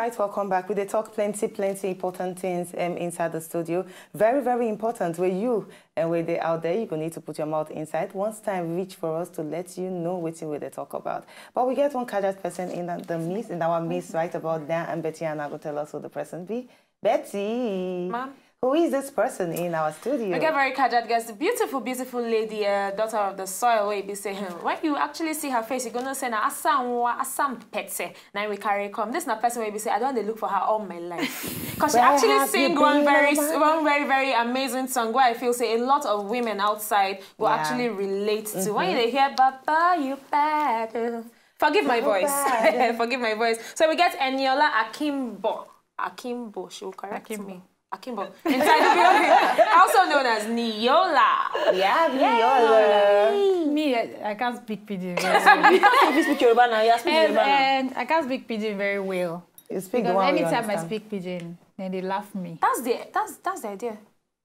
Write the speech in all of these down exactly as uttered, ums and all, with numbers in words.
Right, welcome back. We dey talk plenty, plenty important things um, inside the studio. Very, very important. Where you and where they out there, you go need to put your mouth inside. Once time reach for us to let you know what we they talk about. But we get one cardiac person in the, the midst, in our midst right about there, and Betty Anna go tell us who the person be. Betty. Ma'am. Who is this person in our studio? We get very cardiac guest, the beautiful, beautiful lady, uh, daughter of the soil, where you be say, hmm, when you actually see her face, you gonna say, na Asanwa, Asam Petse, now we carry come. This na person where you be say, I don't dey look for her all my life. Because she Where actually have you sing been one very, all my one very, very amazing song where I feel say a lot of women outside will Yeah. actually relate to. When they hear, Baba, you bad. Forgive my voice. bad. Forgive my voice. So we get Eniola Akimbo. Akimbo, she will correct Akimbo. me. Akimbo. Inside the building. Also known as Niola. Yeah, Niola. Me, I, I can't speak pidgin. Because if you speak Yoruba now, you are speaking and, Yoruba now. and I can't speak pidgin very well. You speak the Because one we anytime I understand. speak pidgin, then they laugh me. That's the that's that's the idea.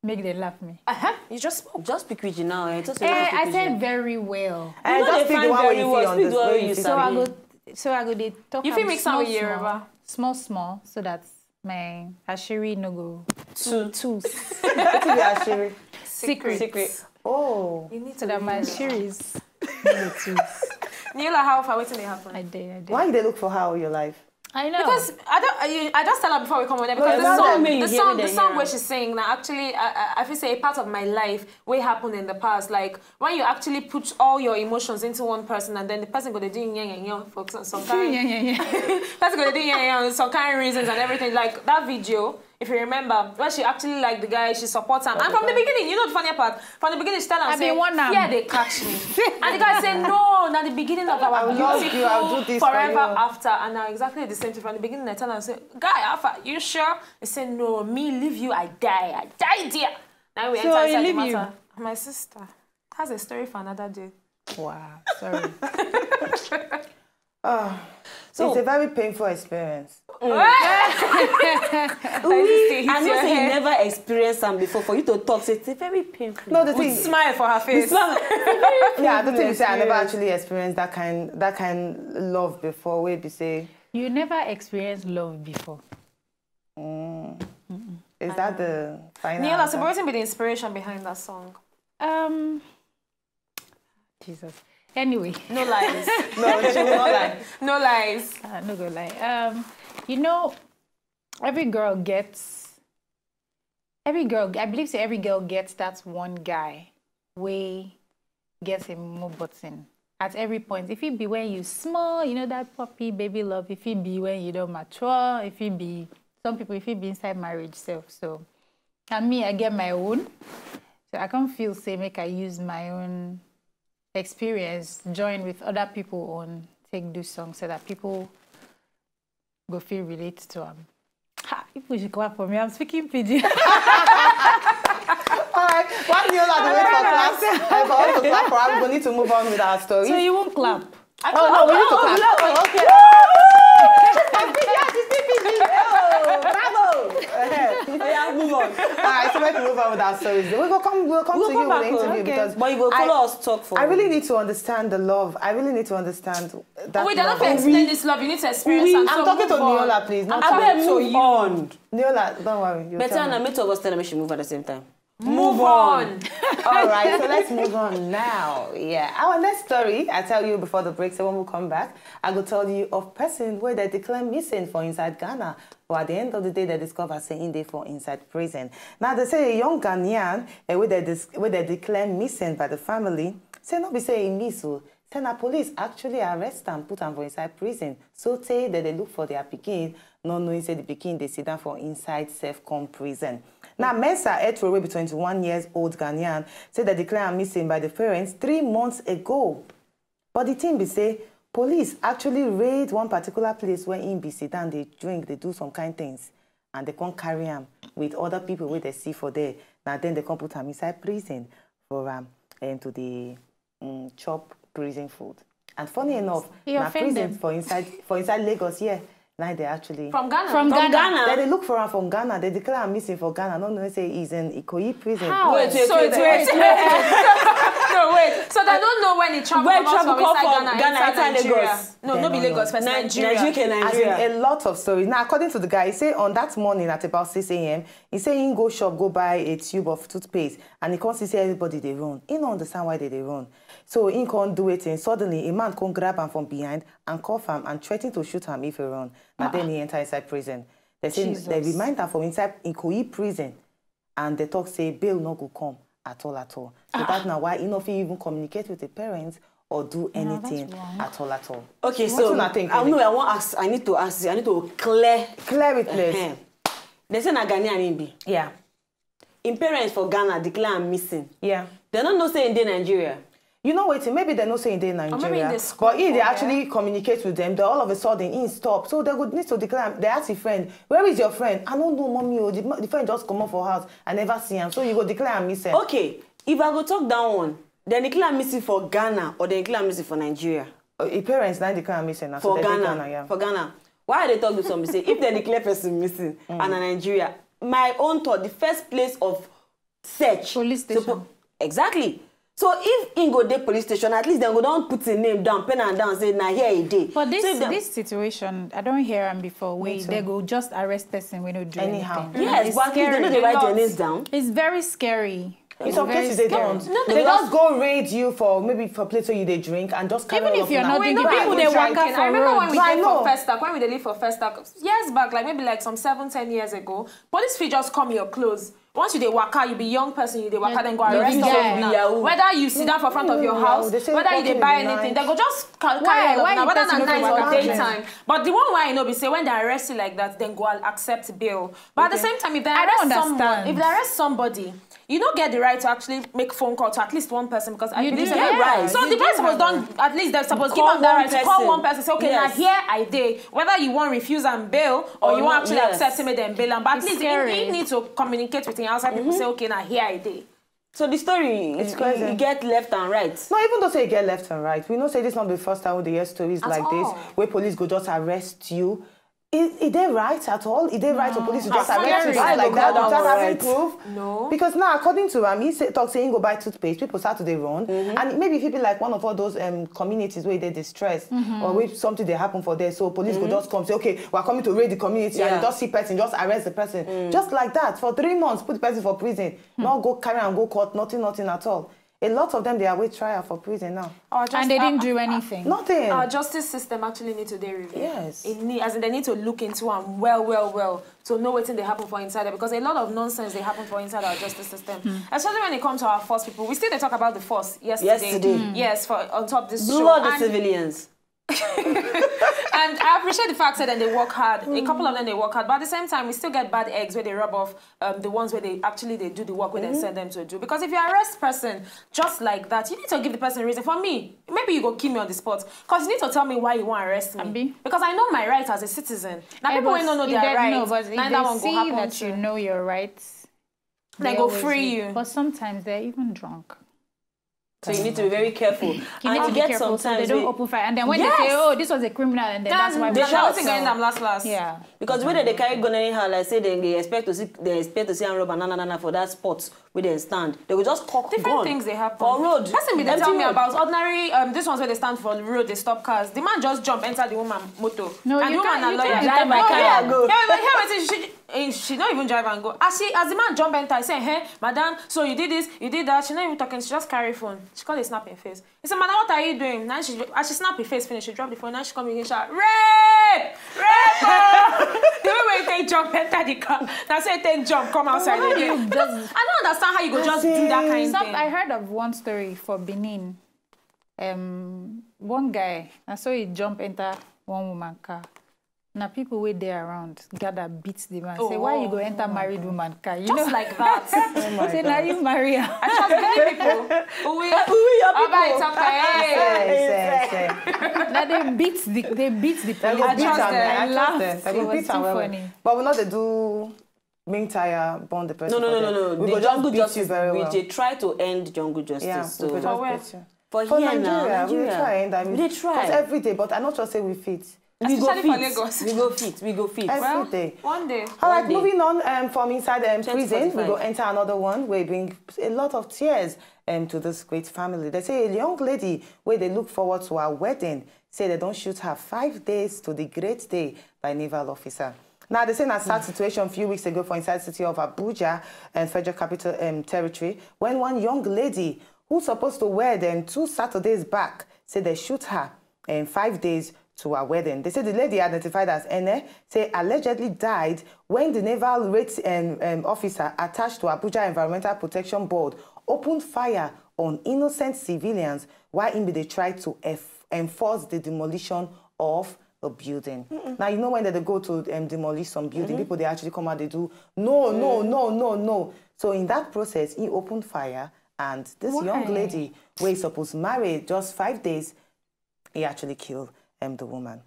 Make them laugh me. Uh-huh. You just spoke. Just speak pidgin now. Eh? Just say Eh, just I speak said pidgin. Very well. I You know just they speak the find one where very you well. see on Speak the the one way you you sabi. So I sabi. go, so I go dey talk. You am fit mix am small, with small, Yoruba. Small, small, so that my Ashiri no go Two. tooth. What is the Ashiri? Secret. Secret. Oh. You need So to that my know. Ashiris no go tooth. Niola, how far waiting they happen? I did, I did. Why you dey look for her all your life? I know. Because I don't, I, I just tell her before we come on there because Well, the now song, that me, the you song, hear the it, song yeah. Where she's saying now actually, I, I, I feel say a part of my life where happened in the past. Like when you actually put all your emotions into one person and then the person go dey do yeah yeah yeah for some, some kind, Yeah, yeah, yeah. person go dey do yeah yeah yeah, some kind reasons and everything. Like that video, if you remember, when she actually like the guy, she supports him. And from the beginning, you know the funny part. From the beginning, she tell him I say, been warn am. "Fear they catch me." And the guy said, "No, now the beginning of our I love beautiful you, I'll do this for forever you. After." And now exactly the same thing. From the beginning, I tell him say, "Guy, Alpha, you sure?" He said, "No, me leave you, I die, I die there." Now we So enter he inside the leave you? Matter. My sister, that's a story for another day. Wow, sorry. Ah, so it's a very painful experience. We, I know say you never experienced am before. For you to talk, say it's a very painful. No, the With thing. Smile for her face. Yeah, the thing is, I never actually experienced that kind that kind love before. Where be say, You never experienced love before. Is that the final? Niola, Answer? So what be the inspiration behind that song? Um, Jesus. Anyway, No lies. No, she will not lie. No lies. I no go lie. Um, you know, every girl gets. Every girl, I believe, say every girl gets that one guy way gets a more button at every point. If it be when you small, you know that puppy baby love. If it be when you don't mature, if it be some people, if it be inside marriage self. So, and me, I get my own. So I can't feel say make I use my own experience join with other people on take do song so that people go feel relate to them. Ha, if we should clap for me, I'm speaking pidgin. All right. While Niola dey wait for class, uh, for us to clap for her, we go need to move on with our story. So you won't clap. Oh no, we need to clap. Oh, okay. Bravo. Yeah, move on. All right, so let's move on with our stories. We go come, we'll come We'll to come you back with the home. interview Okay. Because But you go I- follow us talk for. I really need to understand the love. I really need to understand that. Wait, I love. don't fit explain this love. You need to experience. We- And I'm so talking move to on. Niola, please. I'm Not talking to to you. On. Niola, don't worry. You Better tell na me. me to us tell them she move at the same time. Move on. All right, so let's move on now. Yeah, our next story, I tell you before the break, so when we come back, I go tell you of person where they declare missing for inside Ghana. But at the end of the day, they discover say in dey for inside prison. Now they say a young Ghanaian, eh, where they dis- where they declare missing by the family, say no be say he miss o, say na police actually arrest am, put am for inside prison. So tey that they look for their pikin, not knowing say the pikin dey sit down for inside self-con prison. Now Mensah Etro, wey be twenty-one years old Ghanaian, say they declare am missing by the parents three months ago. But the thing be say, police actually raid one particular place where him be sit down, dey drink, dey do some kind things, and they come carry am with other people wey they see for there. Now then they come put am inside prison for am and to dey um, chop prison food. And funny enough, He na offend prison them. For inside for inside Lagos here, now they actually From Ghana. From From Ghana. Ghana. Then they look for am from Ghana. They declare am missing for Ghana. No, no, say he's in Ikoyi prison. How? Wait, wait, So wait, wait, wait. wait. So wait, so they don't know when he travel Where comot travel from come inside from? Ghana, Ghana, inside inside Nigeria. Lagos. No, They no be don't know. Lagos first, Ni- Nigeria. Nigeria, As Nigeria. in, a lot of stories. Now, according to the guy, he say on that morning at about six a.m., he say he go shop, go buy a tube of toothpaste, and he can't see everybody they run. He don't understand why they, they run. So he can't do it. And suddenly, a man come grab him from behind and cuff him and threaten to shoot him if he run. Now then he enter inside prison. They say they Jesus. remind him from inside Ikoyi prison, and they talk say bail no go come at all at all. So that now why he no fit even communicate with the parents or do anything wrong. at all at all. Okay, What so una think, I really? know I want ask. I need to ask. I need to clear. Clear it, please. Ehem. They say na Ghanaian him be. Yeah, Im parents for Ghana declare am missing. yeah. They no know say im dey Nigeria. You know wetin? Maybe they no say he dey Nigeria, maybe he dey school but he dey for actually communicate with them. Then all of a sudden he stop. So they would need to declare. They ask a friend, "Where is your friend?" "I don't know, mommy." Oh, the, the friend just come up for house. "I never see him." So you go declare him missing. Okay, if I go talk that one, then declare am missing for Ghana or then declare am missing for Nigeria. Uh, his parents now declare him missing. Now, so For they dey Ghana, Ghana, yeah. For Ghana. Why I dey talk this one be say if they declare person missing and na Nigeria, my own thought, the first place of search. Police So station. po- exactly. So if he go dey police station, at least dem go don put him name down, pen am down, say na here he dey. But this So if dem- this situation, I don't hear am before. Wait, they go just arrest person when you do Anyhow. anything. Yes, It's but at least they scary. no dey write their Lot. names down. It's very scary. In some Very cases they scary. don't. No, they, they just go raid you for maybe for place where you dey drink and just carry Even all if of you're una. not We doing know the people people dey they work waka in. for I remember road. when we No, I dey know. for Festac, when we dey live for Festac years back, like maybe like some seven, ten years ago. Police fit just come your clothes. Once you dey waka, you be young person, you dey waka, then go You arrest be all there. of una. Yahoo. Whether you sit down for front of your Mm, house, they say whether you walking dey in buy the anything, night. they go just ca- Why- carry all why of una. the Whether person na no fit night or waka? Daytime. But the one why I know be say when they arrest you like that, then go and accept bail. But at the same time, if they I don't arrest someone, understand. If they arrest somebody, you no get the right to actually make phone call to at least one person because I You believe do that. get rights. So You the do person was have done at least they're supposed to give Call them that one right to call person. One person, say, "Okay, now Yes. here I dey." Whether you want refuse and bail or, Or you want not, actually yes. Accept him, make them bail am. But at It's least scary. He need to communicate with him outside people say, "Okay, now here I dey." So the story is crazy. It get left and right. No, even though say e get left and right, we know say this not the first time we dey hear stories At like this, all. Where police go just arrest you. Is, is they right at all? Is they right for police to just Ah, arrest you scary. just like that Why without they go having that one proof? No. Because now, according to him, he say, talk say he go buy toothpaste. People start to dey run, and maybe if he be like one of all those um, communities where they distress or if something they happen for there, so police go just come say, "Okay, we're coming to raid the community," and Yeah. you just see person, just arrest the person, just like that for three months, put the person for prison, not go carry and go court, nothing, nothing at all. A lot of them they await trial for prison now. Our just- And they didn't our- do anything. Nothing. Our justice system actually need to dey reviewed. Yes. It need, as in they need to look into am well, well, well to know wetin dey happen for inside there because a lot of nonsense dey happen for inside our justice system. Especially when it comes to our force people. We still dey talk about the force yesterday. Yesterday. Yes, for on top this Blow show. the And- civilians. And I appreciate the fact that they work hard. A couple of them they work hard, but at the same time, we still get bad eggs where they rub off um, the ones where they actually they do the work where they send them to do. Because if you arrest person just like that, you need to give the person a reason. For me, maybe you go kill me on the spot because you need to tell me why you want to arrest me. Abi. Because I know my rights as a citizen. Now Eh, people but ain't know if their they- rights. No, but if Now they that one go see happen that to you know your rights, They they go always free will. you. But sometimes they're even drunk. So you need to be very careful. You And need to you be get careful so sometimes they don't we- open fire. And then when Yes. they say, "Oh, this was a criminal," and then that's why we They That's shout. what again them last last. Yeah. Because when they carry gun anyhow, like say they, they expect to see, they expect to see and rob and na na na na for that spot where they stand. They will just cock Different gun things they happen. for road. Person be dey Empty tell me road. About ordinary um this ones where they stand for road, they stop cars. The man just jump enter the woman motor. No, And you the woman can't- na you lawyer. can't Drive my Yeah. car and go. Yeah, but here wetin she, eh, she not even drive and go. As she as the man jump enter, he say, "Hey, madam, so you did this, you did that." She not even talking. She just carry phone. She call a snap in face. He said, "Madam, what are you doing?" Now she as she snap her face finish, she drop the phone. Now she come again shout, "Rape! Rape!" Oh!" The way wey he take jump enter the car. Now say take jump come outside. How do Again. you Because I don't understand how you go just do that kind of Some, thing. I heard of one story for Benin. Um, one guy, I saw he jump enter one woman car. Now people wait there around, gather beat the man. Say, "Why you go enter married woman car?" You Just know? Like that. Say, "Now you marry her." I trust many people. Uwe, Uwe, your Oba people. Itokpe, hey. Say, say, say. Now they beat the they beat the They police. go beat trust am, them. I I trust laughed. them. They It go was beat am too well, well. Funny. But we know they do main tire, burn the person. No, no, for no, no, there. no. We The go just jungle beat justice. You very We well. They try to end jungle justice. Yeah, So we go For just where? beat you. For For here Nigeria, now, we dey Nigeria. try end. I mean, We dey try. Because every day, but I not sure say we fit. We go Especially for fit. Lagos. We go fit. We go fit. Every day. One day. All right, One day. Moving on um, from inside um, prison, we go twenty forty-five. Enter another one where it bring a lot of tears um, to this great family. They say a young lady where they look forward to her wedding, say they don't shoot her five days to the great day by naval officer. Now, they say in a sad situation a few weeks ago for inside city of Abuja and Federal Capital um, Territory, when one young lady who's supposed to wear them two Saturdays back, say they shoot her in five days to her wedding. They say the lady identified as Ene say allegedly died when the naval rate um, um, officer attached to Abuja Environmental Protection Board opened fire on innocent civilians while he dey try to enf- enforce the demolition of a building. Now, you know when they go to um, demolish some building, people they actually come out, they do no, no, no, no, no. So in that process, he opened fire, and this young Why? lady, where he supposed to marry just five days, he actually killed um, the woman.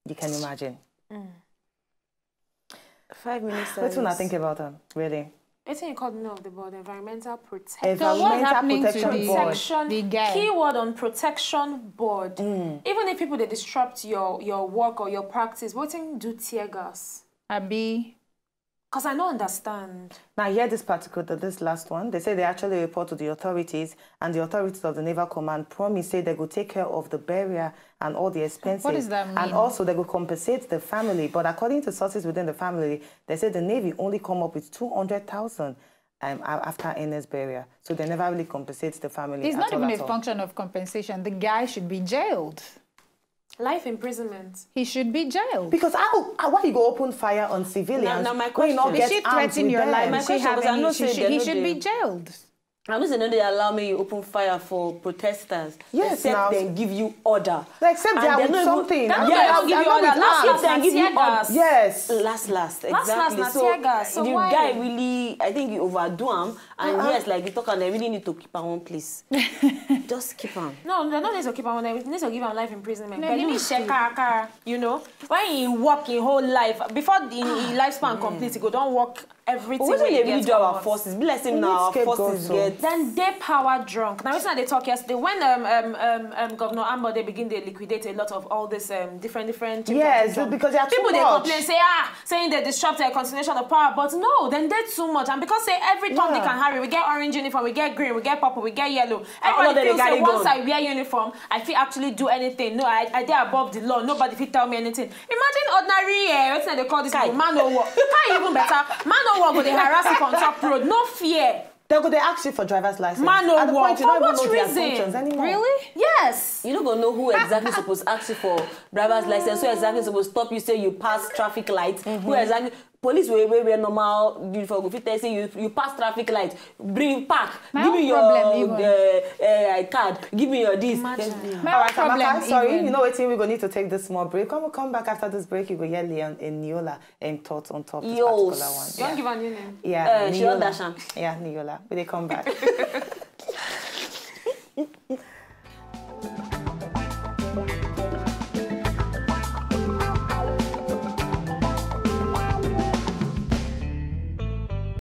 You can imagine. Five minutes. What do you think about them, really? Wetin you call the name of the board? Environmental protection. Environmental So what's happening to Protection the, Board. Protection. the guy? Keyword on protection board. Mm. Even if people they disrupt your your work or your practice, wetin do tear gas? Abi. Cause I don't understand. Now, hear this particular, this last one. They say they actually report to the authorities, and the authorities of the Naval Command promise say they go take care of the burial and all the expenses. does that mean? And also, they go compensate the family. But according to sources within the family, they say the Navy only come up with two hundred thousand um, a- after N S burial. So they never really compensate the family. It's at not all, even at a all. function of compensation. The guy should be jailed. Life imprisonment. He should be jailed. Because how, how why you go open fire on civilians? Now, now my When you not question. Did get she armed threaten with your them? life? My Did she question have was, I any know issue? say She, they he no should dey- be jailed. I know say no dey allow me you open fire for protesters. Yes, Except now. Then give you order. Like, except And they are they're with not even- something. That I no mean, dey I- give I you know order. with Last arms. last Then na give you tear gas. Yes. Last last, exactly. Last last na So tear gas. So the why? Guy really, I think he overdo am, and yes, like you talk, and they really need to keep am one place. Just keep am. No, they no need to keep am. They need to give am life imprisonment. No, But he you needs check kaka, you know, when he work his whole life before the his lifespan complete, he go don't work everything. But wetin Wey dey he really get do our comot. forces? Be like say We na need our scapegoats, forces o. get. Then they power drunk. Now it's not they talk yesterday when um um um, um Governor Ambode begin to liquidate a lot of all this um different different. chief Yes, and because they are too people they much. Complain say ah saying they disrupt the continuation of power, but no, then they too much, and because say every turn they Yeah. can hurry, we get orange uniform, we get green, we get purple, we get yellow. All of Everybody them feels dey say carry once gun. I wear uniform, I feel actually do anything. No, I I dey above the law. Nobody fit tell me anything. Imagine ordinary eh, wetin they call this Kai. people, man no work. Kai even better, man no work go dey harass you on top road, no fear. They go they ask you for driver's license. Man no At the work. point, you For don't even what know their reason? functions anymore. Really? Yes. You no go know who exactly suppose ask you for driver's license, who exactly suppose stop you say you pass traffic light, who exactly police wey wey wear normal uniform go fit tell you say you you pass traffic light, bring park, My give own me your problem even. uh, uh, card, give me your this. Imagine. Yes, please. My All own right, problem Amaka, sorry, even. You know what? We go need to take this small break. Come, come back after this break. You go hear Leon and Niola and thoughts on top this Yo, particular one. You don't give a new name. Yeah, Uh, she don Niola. Dash am. Yeah, Niola. We they come back.